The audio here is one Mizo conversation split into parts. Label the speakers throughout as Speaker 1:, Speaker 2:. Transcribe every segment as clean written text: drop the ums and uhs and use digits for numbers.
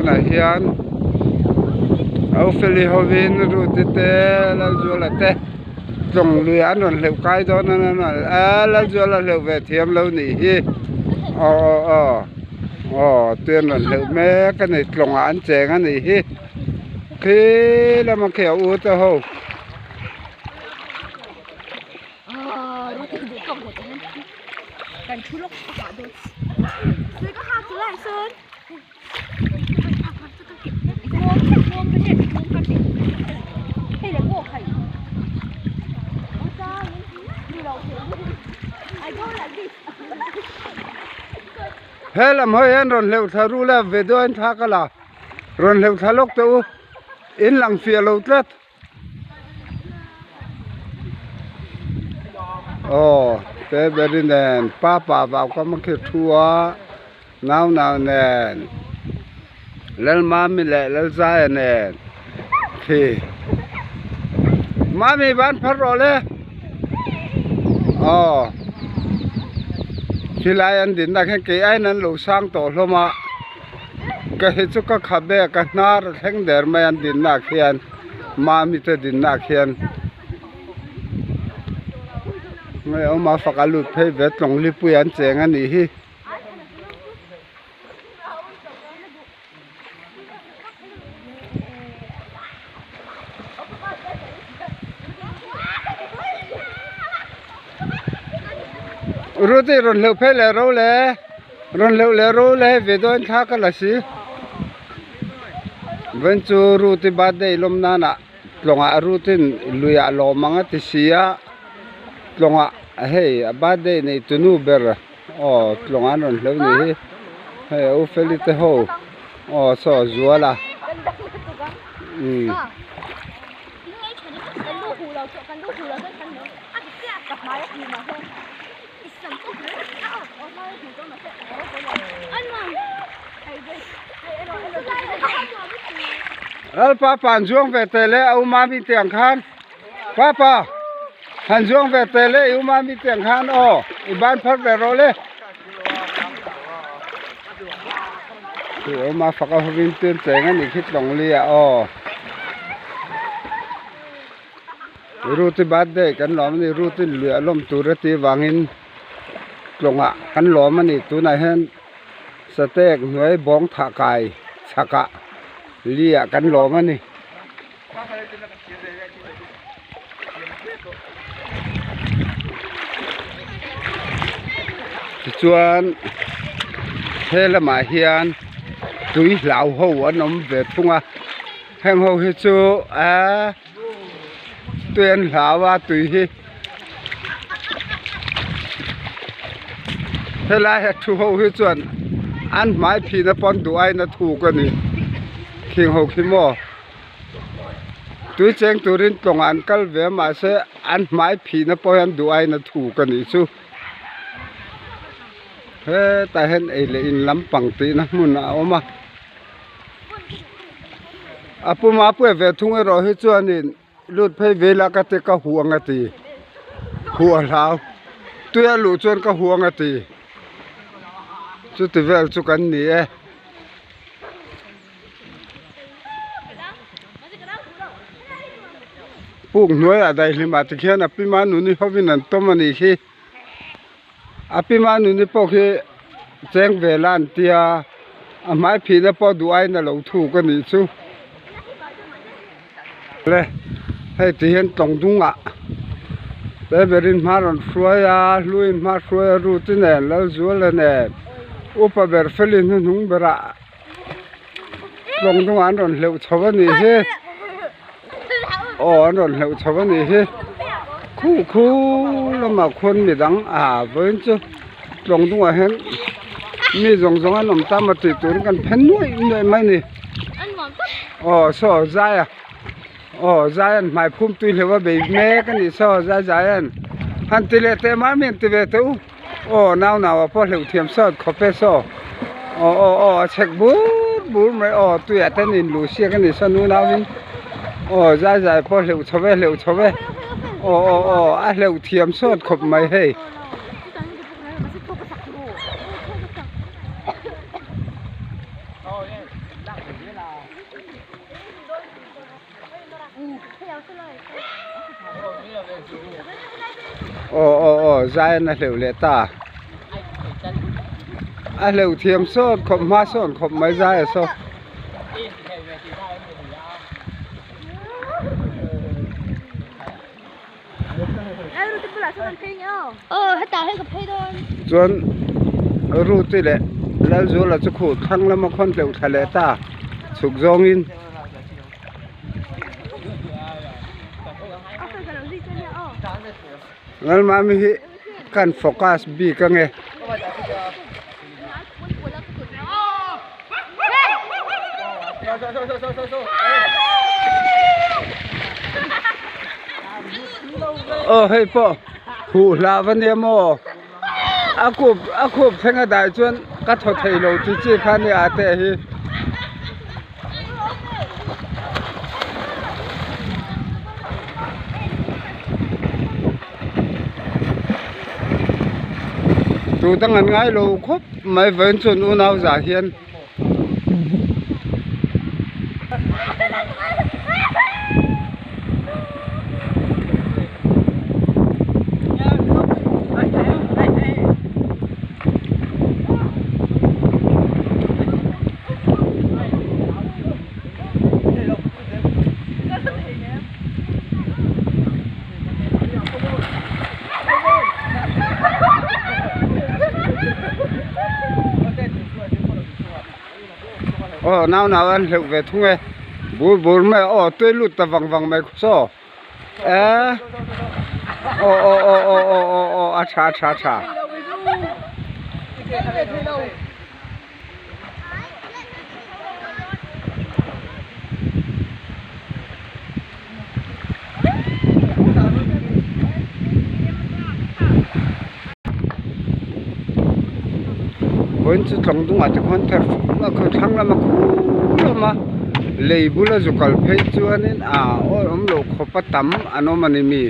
Speaker 1: tunah hian Aufeli hovin Ruth-i te Lalzuala te tlawng lui ah an rawn hleuh kai dawn a a Lalzuala hleuh ve thiam lo nih hi aw aw aw aw tui an rawn hleuh mek a ni tlawng ah an cheng a nih hi khi lama khi a u te ho. He lam hawi hian rawn hleuh thla rul a video a inthlak a la rawn hleuh thla lawk teh u in lang fiah lo tlat. Aw te beri nen papa vau kam a khi thu a nau nau nen Lalmami leh Lalzaia nen khi Mami ban phar rawh le aw khilai an din na khian kei aiin an lo sang tawh hlawm a. Ka hi chu ka kha bek a hnar a thleng der mai an dinna ah khian mami te dinna ah khian nge awm a fak a lut phei ve tlawng lipui an cheng a nih hi. Ruti rawn hleuh phei leh ro le. Rawn hleuh leh ro le hei ve dawn thla ka la si. Vawiin chu Ruti birthday lawm nanah tlawngah Rutin luiah lawm ang a ti si a, tlawngah hei a birthday nei tunu ber aw tlawngah an rawn hleuh ni hi hei a u Feli te ho aw saw a zual a umm. Lalpa pa an zuang ve teh le a u mami te ang khan papa han zuang ve teh le i u mami te ang khan aw i ban phar ve rawh le chu awm a fak a hovin tuan cheng a nih khi tlawng li ah aw. Ruti birthday kan lawm a ni Ruti luiah lawm tur a tih avangin tlawngah kan lawm a ni tunah hian satek hnuai bawng thah kai chhakah li ah kan lawm a ni. Tichuan he lamah hian tui hlau ho an awm ve thung a heng ho hi chu ahh tui an hlau a tui hi helai a thu ho hi chuan an hmai phihna pawh an duh aiin a thuk a ni khing ho khi maw tui cheng turin tlawngah an kal ve a mahse an hmai phihna pawh hi an duh aiin a thuk a nih chu hetah hian ei leh in lampang tihna hmun a awm a. A puma pui ve thung erawh hi chuanin lut phei ve ila ka ti ka huh ang a ti huh a hlau tui a luh chuan ka huh ang a ti chuti vel chu kan ni e. Puk hnuaiah daihlimah tikhian a pima nuni hovin an tawm a nih hi. A pi manuni pawh khi cheng ve la an tia a hmai phihna pawh duh aiin a lo thuk a nih chu le hei ti hian tlawng dungah te berin hma rawn hruai a hluin hma hruai a Ruth-i nen Lalzuala nen upa ber felin hnuhnung berah tlawng dungah an rawn hleuh chho a nih hi aw an rawn hleuh chho a nih hi khu khu lamah khuan midang ah vawiin chu tlawng dungah hian mi zawng zawng an awm ta maw tih turin kan phen nuaih nuaih mai a ni aw saw zai a aw zai an hmai phum tui hleuh a bei mek a ni saw zai zai an han ti leh teh mai mi an ti ve teh u. Aw nau nau ah pawh hleuh thiam sawt khawp e saw aw aw aw a chhek bur bur mai aw tuiah te an inluh siak a ni saw nu nau in aw zai zai pawh hleuh chho e hleuh chho e aw aw aw a hleuh thiam sawt khawp mai hei. Aw aw aw zai an a hleuh leh ta a hleuh thiam sawt khawp hma sawn khawp mai zai a saw. Chuan Ruth-i leh Lalzuala chu khuh thlang lama khawn tleuh thla leh ta chhuk zawngin. Lalmami hi kan focus bik ange. Aw hei pawh huh hlah va nia maw a khup a khup thleng a dai chuan ka thaw thei lo chi chi kha nia a te hi. Tu dang an ngai lo khawp mai vawiin chuan unau zah hian. Aw nau nau an hleuh ve thung e bur bur mai aw tui lut ta vang vang mai saw eh aw aw aw aw aw aw aw a tha a tha a tha. Vawiin chu tlawng dungah te khuan ther fur a khaw thlang lama khu lama lei bula zu kal phei chuanin ah awi awm loh khawp a tam an awm a ni mi.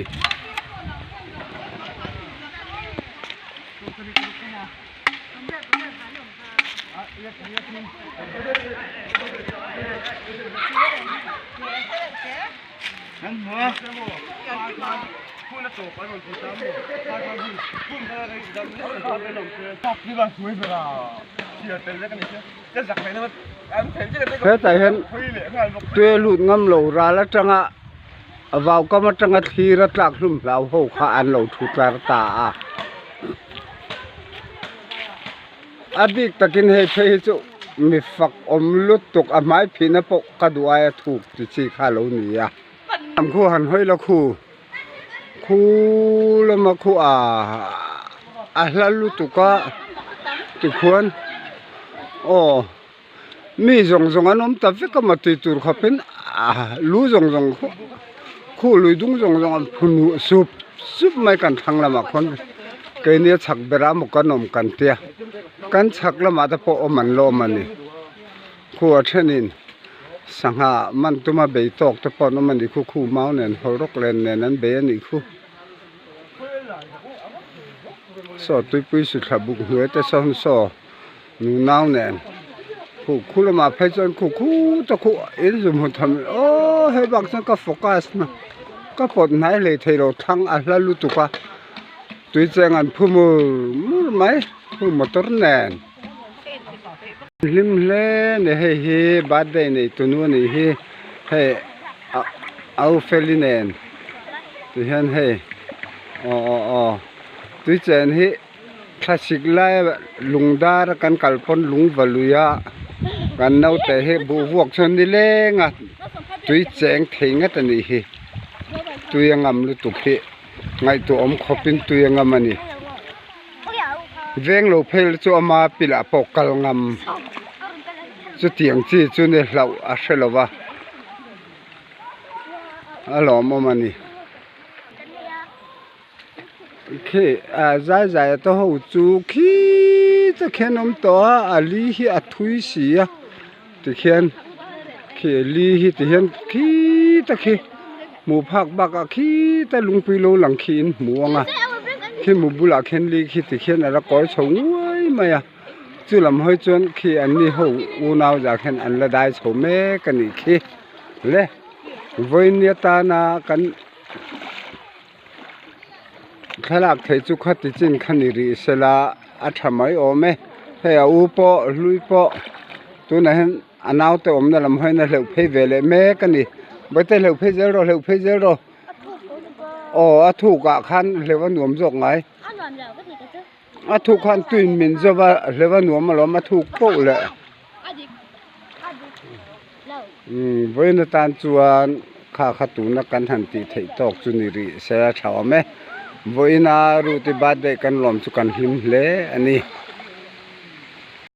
Speaker 1: Hetah hian tui a lut ngam lo ral atanga vau kam atanga thlir a tlak hlum hlau ho kha an lo thu tlar ta a. A bik takin hei phei hi chu mi fak awm lutuk a hmai phihna pawh ka duh aia thuk ti chi kha a lo ni a. Lam khu han hawi la khu khu lama khu ah a hla lutuk a tikhuan aw mi zawng zawng an awm ta vek a maw tih tur khawpin ah lu zawng zawng khu khu lui dung zawng zawng an phun sup sup mai kan thlang lamah khuan keini a chhak berah emaw kan awm kan tia kan chhak lamah te pawh awm an la awm a ni khu a thenin sangha man tuma bei tawk te pawh an awm a ni khu khu mau nen hawlhrawk len nen an bei a nih khu saw tuipui suthla buk hnuai te sawn saw. Nunau nen khuh khu lamah phei chuan khuh khu ta khuh in zum hmu tham aw hei bak chuan ka focus na ka pawt hnai hlei thei lo thlang a hla lutuk a tui cheng an phu mur mur mai khu motor nen hlim hle a ni hei hi birthday nei tunu a nih hi hei au feli nen ti hian hei aw aw aw tui chen hi. Thlasik lai lung dar a kan kal pawn lung va lui a kan naute hi buh vuak chuan ni leng a tui cheng thei ngat a nih hi tui a ngam lutuk hi ngaihtuah awm khawp in tui a ngam a ni veng lo phei chu ama pilah pawh kal ngam chutiang chi chu ni hlauh a hre lo va a lawmawm a ni. Khi ah zai zai a te ho chu khi te khian awm tawh a a li hi a thui si a tikhian khi li hi ti hian khi te khi hmuh phak bakah khi te lungpui lo lang khi in hmu ang a khi hmu bulah khian li khi tikhian a la kawi chho nguai mai a chu lam hawi chuan khi an ni ho unau zah khian an la dai chho mek a nih khi le. Vawiin atana kan thlalak theih chu khati chin kha ni rih sela a tha mai awm e hei a u pawh hlui pawh tunah hian a naute awmna lam hawiin a hleuh phei ve leh mek a ni bawihte hleuh phei zel rawh hleuh phei zel rawh aw a thuk ah khan hleuh a nuam zawk ngai a thuk khan tuin min zawp a hleuh a nuam alawm a thuk poh leh umm vawiin atan chuan kha kha tuna kan han tih theih tawk chu ni rih se a tha awm e vawiina Ruti birthday kan lawm chu kan hlim hle a ni.